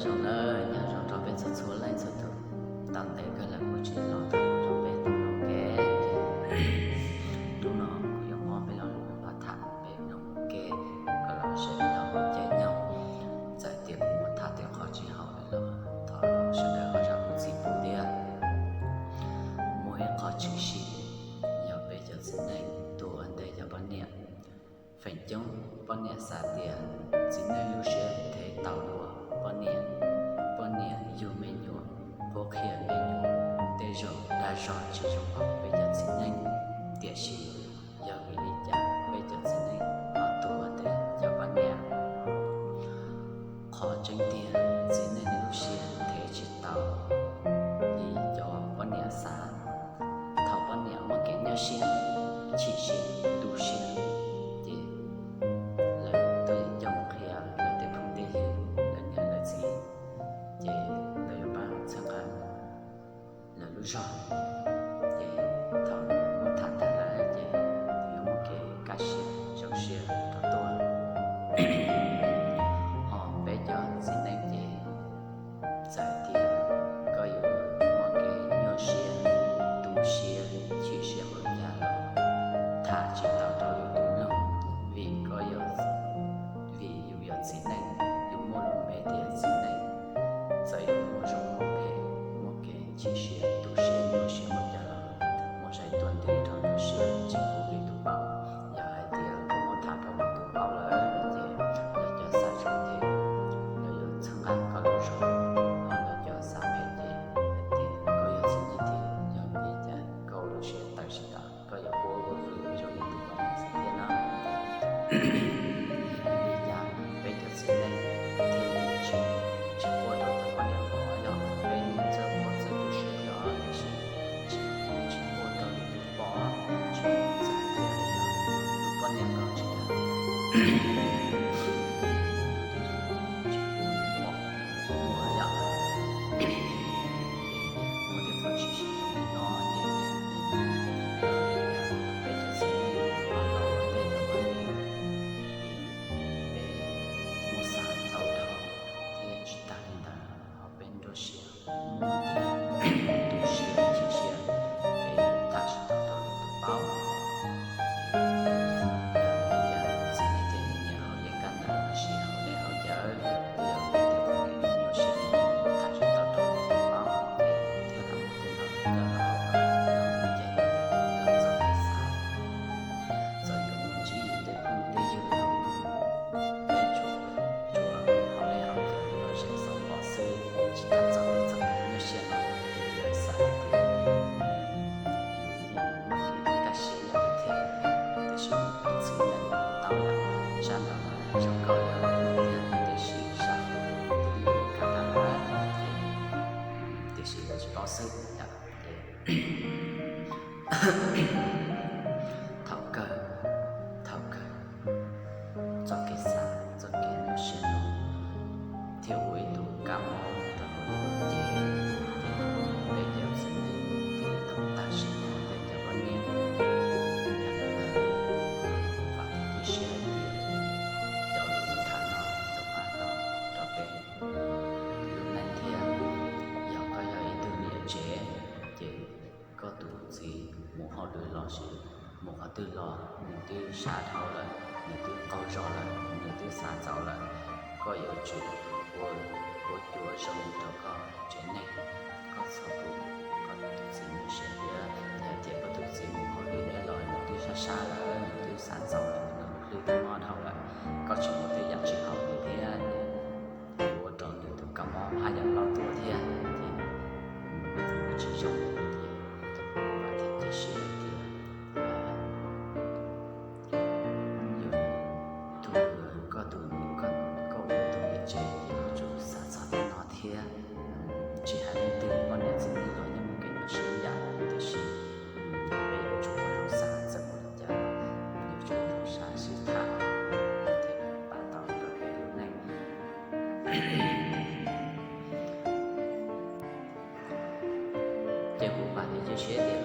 Zoo nawb, nyob zoo rau peb txhua txhua leej txhua tus. Tau ntev kawg lawm kuv tsis los tham rau peb tau mloog kev. Hnub no kuv yuav muab peb lo lus los tham peb mloog ua ke kom los zem los caij nyoog. Txawm tias kuv muab tham tej qhov tsis haum los thov sawv daws ho zam lub txim pub thiab. Muaj ib qho tshwm sim, yog peb cov txiv neej tuag ua ntej cov poj niam. Feem coob poj niam xav tias txiv neej lub siab thev tau dua poj niam, poj niam yug me nyuam, pub qhia me nyuam, tej zaum dag zog tsis zoo pom peb cov txiv neej. Tiam sis yog vim li cas peb cov txiv neej ho tuag ua ntej cov poj niam? Qhov tseeb tiag, txiv neej lub siab thev tsis tau li cov poj niam xav. Thaum poj niam muaj kev nyuaj siab, chim siab, tu siab, ces lawv tuaj coj mus qhia lawv tej phooj tej ywg, lawv niam lawv txiv, ces lawv yuav pab txhawb nqa lawv lub zog. Ces thaum muab tham tag lawm ces yuav muaj kev kaj siab zoo siab rov tuaj. Ho peb cov txiv neej ces txawm tias koj yuav muaj kev nyuaj siab, tu siab, chim siab ua cas los tham tsis tau rau yus tus mloog, vim koj yog, vim yus yog txiv neej, yus muaj lub npe tias txiv neej. Txawm yus muaj zoo muaj phem, muaj kev chim siab, tu siab, nyuaj siab ua cas los muaj zais tuaj nti rau lub siab tsis pub li tus paub. Yog hais tias koj muab tham rau lwm tus paub lawm ces lawv cov xav zoo ces lawv yuav txhawb nqa koj lub zog, ho lawv cov xav phem ces hais tias koj yog txiv neej tiag, yog vim li cas koj ua lub siab tawm tsis tau, koj yuav quaj vwm zoo li tus poj niam xwb thiab na. Vim li cas peb cov txiv neej thiaj li tsis, tsis quaj rau cov poj niam pom, yog peb yeej txawj quaj txawj tu siab thiab os, tiam sis tsis, tsis quaj rau lwm tus pom, tsis txawj tias yog tus poj niam los tsis yog, tsis pom, yog muaj tej qhov tshwm sim zoo li no ces peb cov txiv neej los ua ntej cov poj niam, peb muab xav tau dhau thiab tsis tag li ntawd ho peb nruab siab muaj tu siab chim siab, peb tham tsis tau rau lwm tus paub. Yog li cas txiv neej thiaj li nyiam hauv yam kab ntawd los sis hauv dej hauv cawv, yog li tias poj niam nyuaj siab tham tsis tau rau lwm tus paub ces thiaj tau muaj tej no coj los hauv kom los mus ces los txog kev xav, txawm yuav mus ntsib yus tej phooj tej ywg los peb tsuas, tsuas hauv dej hauv cawv los zem xauv pom xwb, tsis tas txog txog kev nyuaj siab no ces lawv xav hais tias yus yeej muaj kev kaj siab yam thiab, tiam sis tus txiv neej tau lawm, sab nraud mas zoo nkauj yam tiag, tiam sis sab hauv twb kaj tag lawm, tiam sis lawv tsis paub xwb yom. Ces thaum kawg, thaum kawg txoj kev xav, txoj kev nyuaj siab no thiaj ua ib tug kab mob rau hauv yus lub cev, ces peb cov txiv neej thiaj li tau tag sim nyob ua ntej cov poj niam. Yog li ntawd, vam thiab cia siab hais tias cov lus tham no yuav pab tau rau peb lub neej thiab. Yog koj yog ib tug niam tsev, ces koj tus txiv mus hauj lwm los sis mus qhov twg los nws twb sab dhau lawm, nws twb qaug zog lawm, nws twb xav txaus lawm, koj yuav tsum ua, ua cuav zoo rau koj tsev neeg. Koj txhob pub koj tus txiv nyuaj siab thiab. Yog tias koj tus txiv mus hauj lwm deb los nws twb sab sab lawm, nws twb xav txaus lawm, nws hlwb twb mob dhau lawm, koj tseem ua tej yam tsis haum nws thiab, ces ua rau nws tus kab mob haj yam los tuaj thiab, ces tsis zoo. Ces kuv vam thiab cia siab hais tias yog tus, koj tus, koj ua tus niam tsev ces yuav tsum xav txog tej no thiab. Tsis hais leej twg poj niam txiv neej los yeej muaj kev nyuaj siab ib yam, tiam sis peb yuav tsum ua zoo xav, txawm ua li cas los yuav tsum ua zoo xav sib tham thiaj pab tau rau peb lub neej. Ces kuv vam thiab cia siab tias